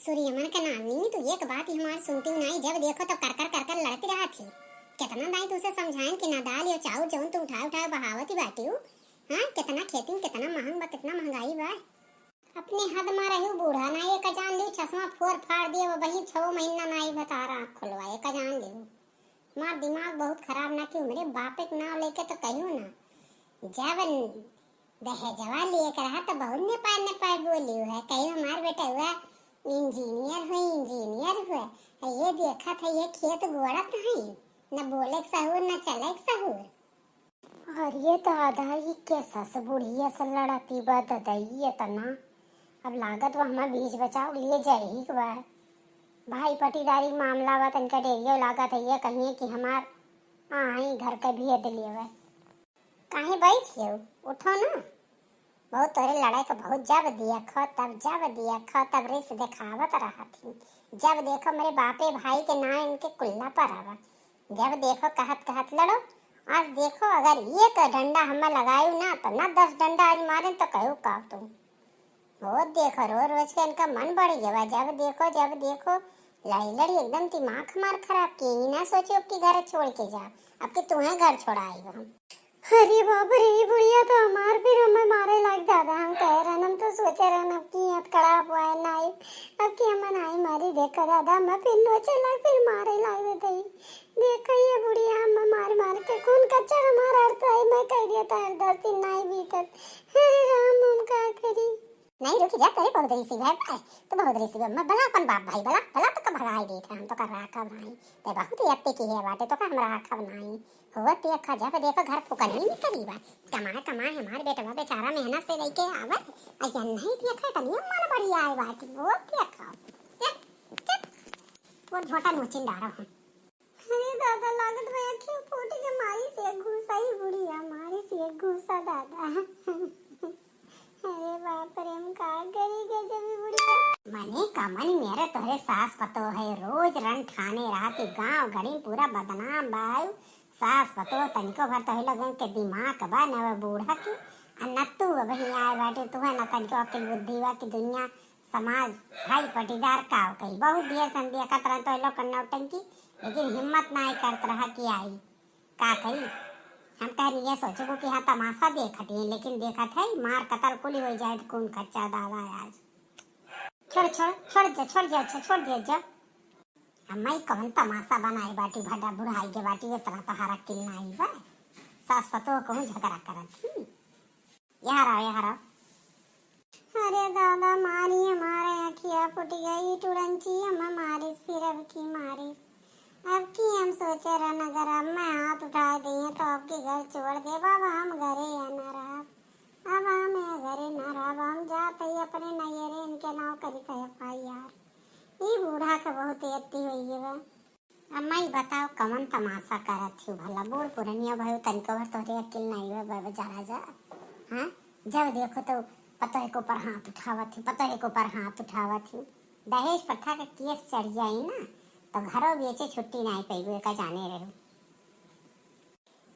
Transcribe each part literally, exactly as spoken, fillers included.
सूर्यमन के नानी, तू एक बात ही हमार सुनती नाई, जब देखो तब कर कर कर कर लड़ती रहत ही। कितना दाई तुसे समझाइन कि ना दाल या चाउर जौन तू उठाए उठाए बहावत ही बाटी हूँ। हाँ, कितना खेती में कितना महंग बा, कितना महंगाई बा। अपने हद मा रहू बूढ़ा, ना एक जान लियो चश्मा फोर फाड़ दियो, वही छो महीना नाई बता रहा आँख खुलवा, एक जान लियो। हमार दिमाग बहुत खराब ना कि हमरे बापे के नाव लेके तो कहियो ना। जब दहेजवा लिए के रहा तो बहुत नेपाय नेपाय बोली है, कहियो हमार बेटा हुआ इंजीनियर हुआ, इंजीनियर हुआ, ये देखत है ये खेत गोड़त है, न बोले के सहूर न चले के सहूर। अरे दादा, ई के सस बुढ़िया से लड़ती बा ददई एतना। अब लागत बा हमार बीच बचाव लिए जाए ही के बा। भाई पटीदारी मामला बा, तनिका डेरियो लागत है, ये कहिए कि हमार आई घर के भेद लिए बा। काहे बैठ गयो, उठो ना। बहुत तोरे लड़ाई का बहुत जब देखो तब, जब देखो तब रिस दिखावत रहत ही। जब देखो मेरे बापे भाई के ना इनके कुल्ला पर आवा। जब देखो कहत कहत लड़ो। आज देखो अगर एक डंडा हमें लगायू ना तो ना दस डंडा आज मारे तो कहू का तुम। बहुत देखो रो रोज के इनका मन बढ़ गया बा। जब देखो जब देखो लड़ी लड़ी एकदम दिमाग हमार खराब किए। ई ना सोचो कि घर छोड़ के जा, अब कि तुम्हें घर छोड़ाई हम। अरे बाप रे, ई बुढ़िया तो हमार फिर हमें मारे लाग दादा। हम कहे रहन, हम तो सोचे रहन अब की हथकड़ा पुआए ना आई, अब की हमें नाई मारी। देखो दादा, हमें फिर नोचे लाग, फिर मारे लाग देते ही। देखो ये बुढ़िया हमें मार मार के खून कच्चा हमार अर्थ है, मैं कह दिया था दस दिन नाई बीतत। अरे राम, हम का करी? नहीं रुकी जा, तेरे बहुत रईसी भाई, तो बहुत रईसी भाई, मैं बला अपन बाप भाई, बला, बला तो का भगाई देत है, हम तो का राखब नाई। ते बहुत ही अत्ते की है बाटे, तो का हमरा राखब नाई। होत देखा, जब देखो घर फुकनी निकली बा। कमाए, कमाए हमार बेटवा बेचारा मेहनत से लेके आवे, अइया नहीं देखा, तनियो मन बढ़िया आए बाटी। होत देखा, चुप, चुप, वो झोटा नोचिन डारा हूँ। अरे दादा, लागत बा अखियों फूट के मारी से घूसा ही बुढ़िया, मारी से घूसा दादा। अरे बाप रे, हम का करी गजबी बुढ़िया। मने कमन मेरे तोहरे सास पतो है, रोज रन ठाने रहती, गांव गड़ी पूरा बदनाम बायू। सास पतो तनिको भर तोहे लोगन के दिमाग बा न वो बूढ़ा की, आ न तू अबही आए बाटे, तू है न तनिको अकिल बुद्धि बा कि दुनिया समाज भाई पटीदार का कही। बहुत देर से हम देखत रहन तोहे लोग के नौटंकी, लेकिन हिम्मत नाई करत रहा कि आई। का करी? हम कहनी ये सोचबो कि हाँ तमाशा देखत ही, लेकिन देखत है मार कतल कुली हो जाए तो कौन खच्चा दादा आज। छोड़, छोड़, छोड़ जा, छोड़ जा, अच्छा, छोड़ दे जा। अम्मा, ई कवन तमाशा बनाई बाटी, भड्डा बुढ़ाई के बाटी, इतना तोहार अकिल नाई बा। सास पतोह कहूँ झगड़ा करत ही। यहाँ रहो, यहाँ रहो। अरे दादा, मारी हमारे अखिया फूट गई, टुड़ंची हम मारिस, फिर अब की मारिस। अब की हम सोचे रहन, अगर अब मैं हाथ उठा दिए तो अब की घर छोड़ दे बाबा, हम घरे या ना रहब। अब हम ए घरे ना रहब, हम जात ही अपने नैहरे, इनके नाव करी था एफ आई आर। ई बूढ़ा के बहुत अत्ती होई गई बा। अम्मा, ई बताओ, कवन तमाशा करत ही भला? बूढ़ पुरनिया भयो, तनिको भर तोहरे अकिल नाई बा, बा, बा, जरा जा। हाँ, जब देखो तो पतोह के ऊपर हाथ उठावत ही, पतोह के ऊपर हाथ उठावत ही। दहेज प्रथा के केस चढ़ जाई ना, तो घरो बेचे छुट्टी नाई पइबू, एका जाने रहू।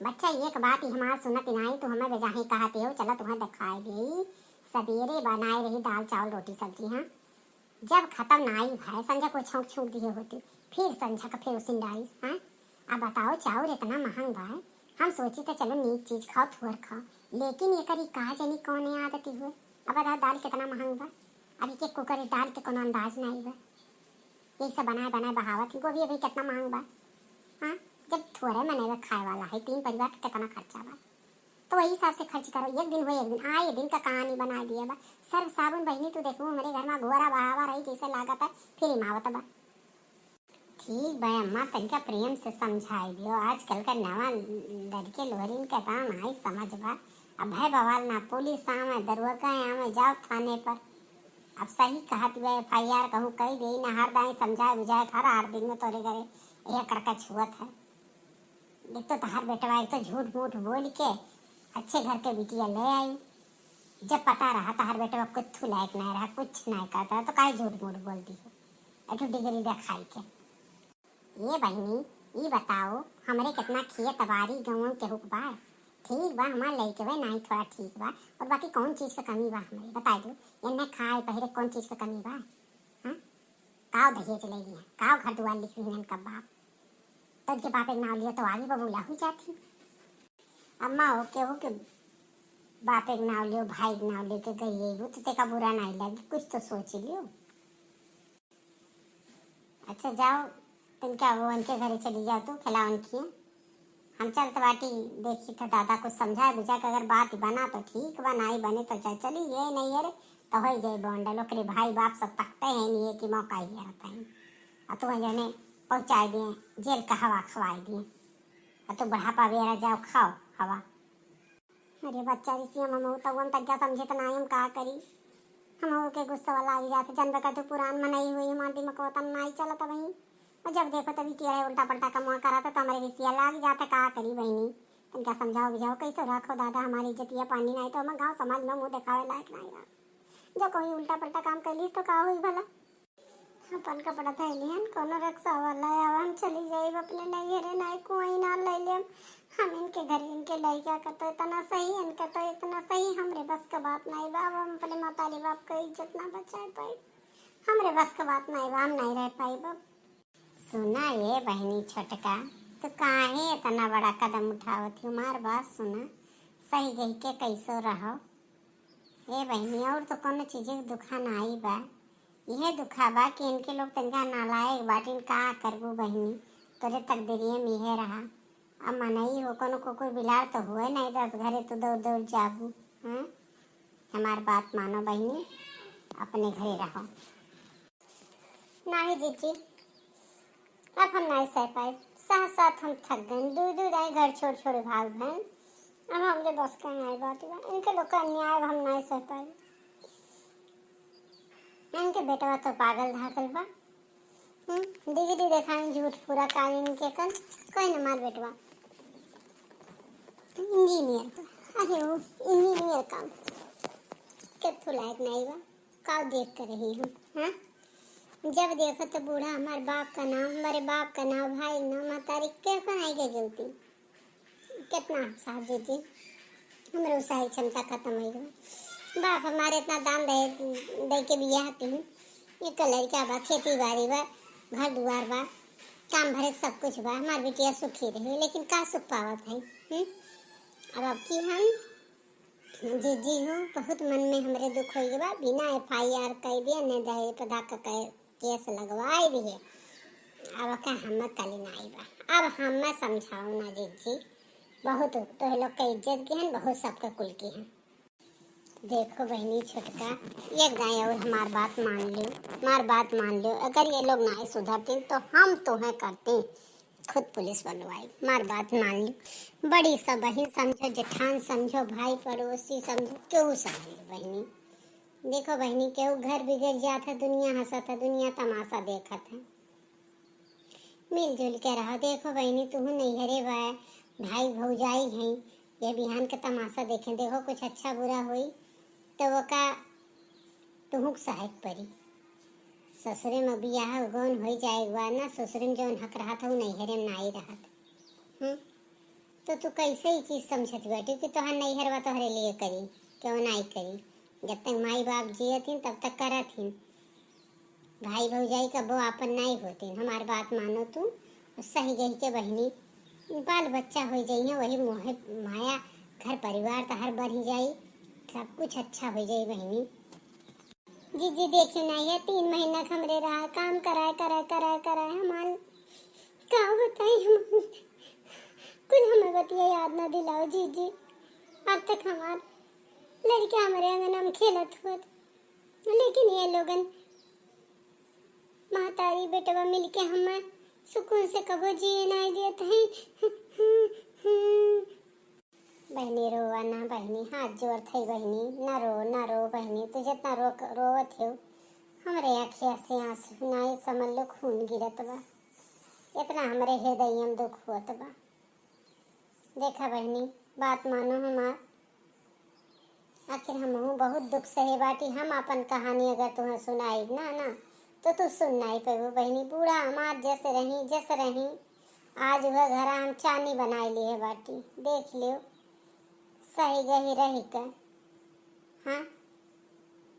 बच्चा, एक बात ही हमार सुनत नाई, तू हमें बेजाही कहत हो, चला तुम्हें दिखाई देई। सबेरे बनाए रही दाल, चावल, रोटी, सब्जी, हाँ। जब खत्म नाई भय, संझा को छौंक छूट दिए होती, फिर संझा का फिर उसिन डाइस, हाँ। अब बताओ, चाउर इतना महंग बा, हम सोची तो चलो नीक चीज खाओ, थुअर खाओ, लेकिन एकर ई का जानी कौन आदत हुए। अब बताओ, दाल कितना महंग बा, अब एक कुकर दाल के कोनो अंदाज नाई बा। यही सब बनाए बनाए बहावत ही। गोभी अभी कितना महंग बा, हाँ। जब थोड़े मने खाए वाला है, तीन परिवार के कितना खर्चा बा, तो वही हिसाब से खर्च करो। एक दिन हुए, एक दिन आए, दिन का कहानी बना दिया बा। सर्फ साबुन बहिनी, तू देखू, हमरे घर मा गोरा बहावा रही, जैसे लागत है फिर इमावत बा। ठीक बा अम्मा, तनिका प्रेम से समझाई दियो। आजकल का नवा लड़के लोहरिन का दाम आई समझ बा। अब भय बवाल ना, पुलिस आवे, दरोगा आवे, जाओ थाने पर। अब सही कहत बा, एफ आई आर कहूँ कई देई ना, हर दाई समझाए बुझाए, हर आठ दिन में तोरे घरे यह करके छुअत है। एक तो तहार बेटवा एक तो झूठ मूठ बोल के अच्छे घर के बिटिया ले आई। जब पता रहा तहार बेटवा कुछ लायक नहीं रहा, कुछ नहीं करता रहा, तो काहे झूठ मूठ बोल दी है? एक ठो डिग्री दिखाई के। ये बहिनी, ई बताओ, हमरे कितना खेत बारी गंवन के हुक बा? ठीक बा, हमार लइकवे नहीं थोड़ा ठीक बा, और बाकी कौन चीज का कमी बा हमरे? बताई दो, इन्हें खाए पहिरे कौन चीज का कमी बा? हाँ? काव दहेज ले लिया, काव घर दुआर लिख लिहन का बाप। तो उनके बाप एक नाव लिया तो आगे बबूला हुई जाती। अम्मा हो, केहू के बाप एक नाव लियो, भाई एक नाव लेके गई है वो, तो तेका बुरा नहीं लगी, कुछ तो सोच लियो। अच्छा जाओ, तनिका वो उनके घरे चली जाओ, तू खिलाओ उनकी। हम चलत बाटी, देखी तो दादा कुछ समझा बुझा के अगर बात बना तो ठीक बा, नाई बने तो चाहे चली ये नहीं है रे, तो हो जाए बंडल। ओकरे भाई बाप सब तकते हैं नहीं है कि मौका ही रहता है। और तू जने पहुँचाए दिए जेल का हवा खवाए दिए, और तू बुढ़ापा बेरा जाओ खाओ हवा। अरे बच्चा रिसिया ममऊ तो हम तक क्या समझे तो नाई हम का करी। हम के गुस्सा वाला आ जाते, जनबे कर तू पुरान मनई हुई, हमार दिमाग वतन नाई चलत वहीं। और जब देखो तभी टेढ़े उल्टा पलटा कमुआ करत, तो हमरे रिसिया लाग जाते, का करी बहिनी। तनिका समझाओ बुझाओ, कैसे रखो दादा, हमारी इज्जतिया पानी नाई तो हम गाँव समाज में मुँह देखावे लायक नाई रहा। जब कोई उल्टा पलटा काम कर ली तो का हुई भला? अपन कपड़ा धइलिहन, कोनो रक्सा वाला, अब हम चली जाइब अपने नैहरे, नाई कोई ना ले लेम। हम इनके घर, इनके लइका का तो इतना सही, इनका तो इतना सही, हमरे बस का बात नाई बा। अब हम अपने मातारी बाप का इज्जत ना बचाए पाई, हमरे बस का बात नाई बा, हम नाई रह पाई अब। सुना ये बहिनी छोटका, तू काहे इतना बड़ा कदम उठावत ही? हमार बात सुना, सही गही के कैसो रहो। ए बहिनी, और तो कोनो चीज के दुखा नाई बा। यह दुखा बा कि इनके लोग तनिका नालायक बाटिन, का करबू बहिनी, तोरे तकदीरिये में इहे रहा। अब मनई हो, कोनो कुकुर बिलार तो हुए नहीं, दस घरे तू दौड़ दौड़ जाबू। हाँ, हमार बात मानो बहिनी, अपने घरे रहो। नाही जीजी, अब हम नाही सह पाए। साथ साथ हम थक गए, दू दू दाई घर छोड़ छोड़ भाग भैन। अब हमरे बस का नाही बात बा, इनके लोग का अन्याय अब हम नाही सह पाए। इनके बेटवा तो पागल धाकल बा। हम्म, डिग्री देखाई झूठ पूरा कालीन के कन, कोई न मार बेटवा। इंजीनियर बा, अरे वो इंजीनियर काम के लायक नाही बा। का देख कर रही हूँ, हाँ? जब देखो तो बूढ़ा हमारे बाप का नाम, हमारे बाप का नाम, भाई का नाम, महतारी के कौन आई के गलती? कितना साहब जी जी, हमरे उसाई क्षमता खत्म हो गई। बाप हमारे इतना दान दे, दे के बियाह की, एक लड़का बा, खेती बाड़ी बा, घर दुआर बा, काम भरे सब कुछ बा, हमार बिटिया सुखी रही, लेकिन का सुख पावत है? हम्म? अब अब की हम जीजी हो, बहुत मन में हमरे दुख होई बा, बिना एफ आई आर कई दिए, ने दहेज पता का कई केस लगवाई दिए। अब का हम कली नाई बा, अब हम समझाओ ना जीजी, बहुत तो लोग का इज्जत की हन, बहुत सबका कुल की हन। देखो बहिनी छोटका, एक दाई और हमार बात मान लियो, हमार बात मान लियो। अगर ये लोग नाई सुधरते तो हम तोहे करते खुद पुलिस बुलवाई, हमार बात मान लियो। बड़ी सब बहिन समझो, जेठान समझो, भाई पड़ोसी समझो, केहू समझ लो बहिनी। देखो बहिनी, केहू घर बिगड़ जात है, दुनिया हंसत है, दुनिया तमाशा देखत है। मिलजुल के रहो। देखो बहिनी, तुहू नैहरे बा, भाई भौजाई हैं, ये बिहान के तमाशा देखें। देखो कुछ अच्छा बुरा होई तो ओका तुहू के सहे के परी। ससुरे में बियाह गौन होई जाए के बाद ना, ससुरे में जौन हक रहत है, उ नैहरे में नाई रहत। हम्म? तो तू कैसे ई चीज समझत बाटी कि तोहार नैहरवा तोहरे लिए करी, क्यों नाई करी? जब तक माई बाप जियत हिन, तब तक करत हिन। भाई भौजाई कबो आपन नाई होतिन। हमार बात मानो तू, सही गही के बहिनी, बाल बच्चा हो जाइए, वही मोहे माया घर परिवार तहर बढ़ जाई, सब कुछ अच्छा हो जाई बहिनी। जीजी देखियो ना, ये तीन महीना के हमरे रहा काम कराए कराए कराए कराए हमार का बताई हम, कुछ हमें बतिया याद ना दिलाओ जीजी। अब तक हमार लड़का हमरे अंगना में खेलत हुआ, लेकिन ये लोगन महतारी बेटवा मिलके हमें सुकून से कबो जिए नाई देत हैं। बहिनी रोवा ना बहिनी, हाथ जोड़त हई बहिनी, ना रो, ना रो बहिनी, तू जितना रो, रोवत हो, हमरे आँखिया से आंसू नाई समझ लो खून गिरत बा, इतना हमरे हृदय में दुख होत बा। देखा बहिनी, बात मानो हमार, आखिर हमहू बहुत दुख सहे बाटी। हम आपन कहानी अगर तुहें सुनाइब ना, ना, तो तू सुन नाई पेबू बहिनी। बूढ़ा हमार जस रही, जस रही, आज वह घरा हम चानी बनाए लिए बाटी। देख लियो, सही गही रही के। हाँ,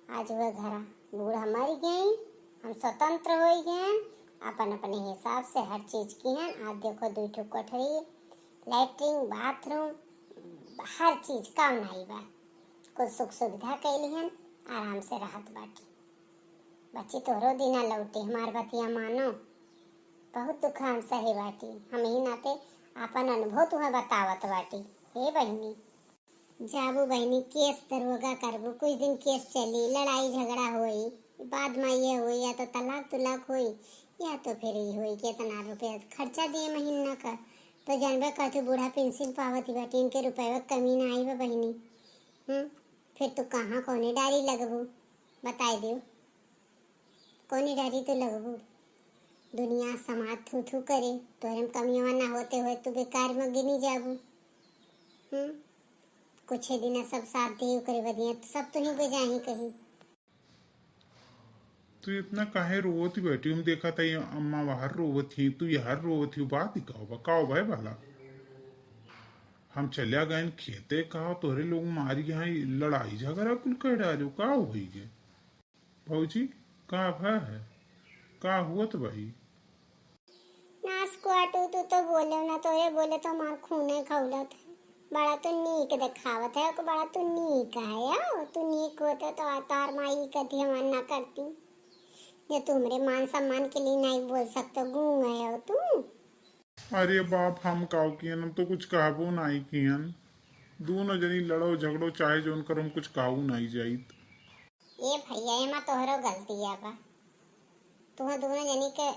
आज वह घरा बूढ़ा मर गई, हम स्वतंत्र होइ गएन, अपन अपने हिसाब से हर चीज किहन। आज देखो, दुई ठो कोठरी, लैट्रिन, बाथरूम, हर चीज काम नाई बा। कुल सुख सुविधा कइ लिहन, आराम से रहत बाटी। बच्ची, तोहरो दिना लौटे, हमार बतिया मानो। बहुत दुख हम सहे बाटी, हम यही नाते आपन अनुभव तुहें बतावत बाटी। हे बहिनी, जाबू बहिनी, केस दरोगा करबू, कुछ दिन केस चली, लड़ाई झगड़ा होई, बाद में ये होई, या तो तलाक तुलाक होई, या तो फिर ये होई कि इतना रुपया खर्चा दिए महीना का। तो जानबे करतू, बूढ़ा पेंशन पावत ही बाटी, इनके रुपये कमी ना आई बा बहिनी। हम्म, फिर तू कहाँ कौने डारी लगबू, बताई दियो, कौने डारी तू लगबू? दुनिया समाज थू थू करे, तोहरे में कमियावा ना होते हुए तू बेकार में गिनी जाबू। हम्म, कुछ ही दिन सब साथ दे, ओकरे बदिया तो सब तुही बेजाही कही। तू इतना काहे रोवत ही बैठी? हम देखा था ये अम्मा बाहर रोवत ही, तू यहाँ रोवत ही, बात ही का बा, का बा भला? हम चल्या गए खेते, का तोहरे लोग मारी यहाँ लड़ाई झगड़ा कुल कर डालो, का होई गे? भौजी, का भा है? का हुआ तो भाई? नास कुआटू, तू तो बोले ना, तोरे बोले तो हमार खूने खौलत है। बड़ा तू नीक देखावत है, बड़ा तू नीक है, आओ, तू नीक होते तो तार माई कथी हमार ना करती। जो तू हमरे मान सम्मान के लिए नहीं बोल सकते, गूंग है हो तू। अरे बाप, हम काऊ कियन, हम तो कुछ कहबो नाई कियन। दूनो जनी लड़ो झगड़ो चाहे जौन करो, हम कुछ कहू नाई जाइत। ए भैया, एमा तोहरो गलती बा। तुह दूनो जनी के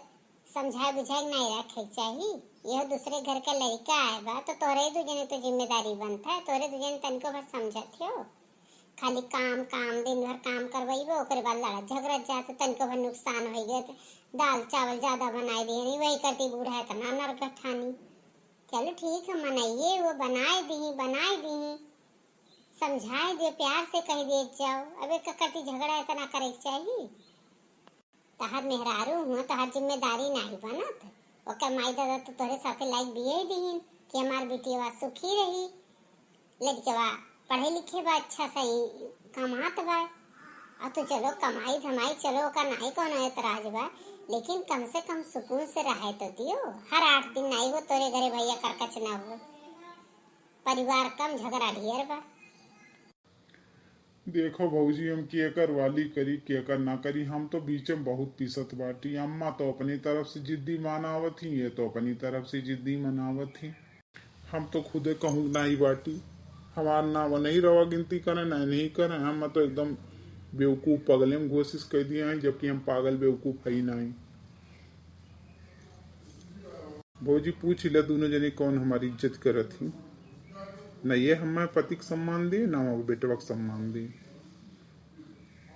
समझाए बुझाए के नाई रखे के चाही। यह दूसरे घर के लड़का आए बा, तो तोहरे दू जने तो जिम्मेदारी बनता है, तोहरे दू जने तनिको भर समझत हो। खाली काम, काम, दिन भर काम करवाइबो, ओकरे बाद लड़त झगड़त जात, तनिको भर नुकसान होइ गए, तो दाल चावल ज्यादा बनाए दिए नहीं, वही करती बूढ़ा इतना नरक ठानी। चलो ठीक है, मनाइए, वो बनाए दी, बनाए दी, समझाए दियो, प्यार से कह दिए जाओ। अब एक करती झगड़ा इतना करे के चाही? तहार मेहरारू हुआ, तहार जिम्मेदारी नाही बनत। ओकर माई दादा तो तोहरे साथे लाइक बियाही दीहिन कि हमार बिटिया सुखी रही, लड़कवा पढ़े लिखे बा, अच्छा सही कमात बा। और तू चलो कमाई धमाई, चलो ओकर नाही कोनो एतराज बा, लेकिन कम से कम सुकून से रहे तो दियो। हर आठ दिन नाही हो तोरे घरे भैया करकच ना हो, परिवार कम झगड़ा ढेर बा। देखो भौजी, हम केकर वाली करी, केकर ना करी, हम तो बीच में बहुत पिसत बाटी। अम्मा तो अपनी तरफ से जिद्दी मनावत ही, ये तो अपनी तरफ से जिद्दी मनावत ही। हम तो खुदे कहूँ नाई बाटी, हमार ना वनही रवा गिनती करे, ना नहीं करे। हम तो एकदम बेवकूफ पगले में घोषित कर दिए हैं, जबकि हम पागल बेवकूफ है ही नाई। भौजी, पूछ ले दोनों जने कौन हमारी इज्जत करत ही। न ये हमें पति के सम्मान दे, न हमारे बेटवा के सम्मान दे।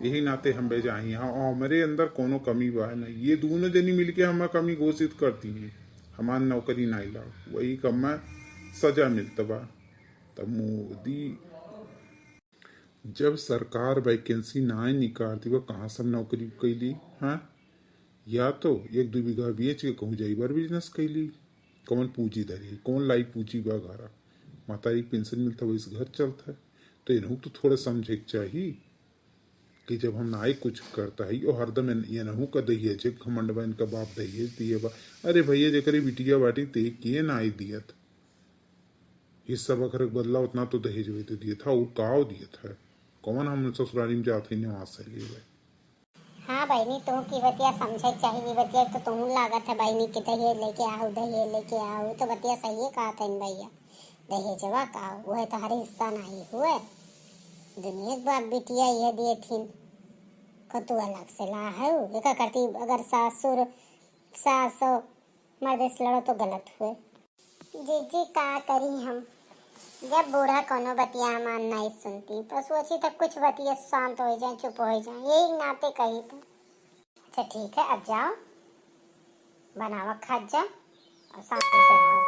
यही नाते हम बेजाही हैं। हाँ, हमरे अंदर कोनो कमी बा है ना। ये दोनों जनी मिलके हमें कमी घोषित करती हैं, हमार नौकरी नाई लाग, वही का हमें सजा मिलत बा। तब मोदी, जब सरकार वैकेंसी नाई निकालती बा, कहाँ से हम नौकरी कैली? हाँ, या तो एक दो बीघा बेच के कहूँ जाई बार बिजनेस कैली, कौन पूंजी धरी, कौन लाई पूंजी बा घरा? मातारी के पेंशन मिलता, वही से घर चलता है। तो इनहू तो थोड़ा समझे के चाही कि जब हम नाई कुछ करता है, और हरदम इन-, इनहू का दहेज है, घमंड बा, इनका बाप दहेज दिए बा। अरे भैया, जेकरे बिटिया बाटी, ते के नाई दियत? हिस्सा बखरे के बदला उतना तो दहेज वही तो दियत है, और काव दियत है? कौन हम ससुरारी में जात है, निवास है लिए भाई? हाँ बहिनी, तोहू की बतिया समझे के चाही। ई बतिया तो तोहू लागत है बहिनी कि दहेज लेके आऊ, दहेज लेके आऊ, तो बतिया सही कहत है भैया। दहेजवा का, वह तोहरे हिस्सा नहीं हुए, दुनिया के बाप बिटिया ये दिए थिन, को तू अलग से ला है। एका करती अगर सासुर, सास और मर्द से लड़ो तो गलत हुए। जीजी, का करी हम, जब बूढ़ा कोनो बतिया हमार नाई सुनती, तो सोची तो कुछ बतिया शांत हो जाए, चुप हो जाए, यही नाते कही तो। अच्छा ठीक है, अब जाओ, बनावा खात जा और शांति से रहो।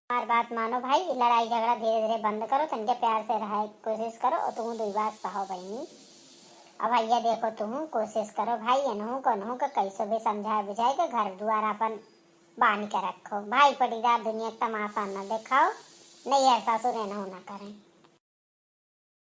हमार बात मानो भाई, लड़ाई झगड़ा धीरे धीरे बंद करो, तनिके प्यार से रहे के कोशिश करो और तुम दुई बात सहो बहिनी। अब भैया देखो, तुम कोशिश करो भाई, एनहू को ओनहू को कैसे भी समझाए बुझाए के घर दुआर अपन बांध के रखो। भाई पटीदार दुनिया के तमाशा न देखाओ, नैहर सासुर एनहू न करें।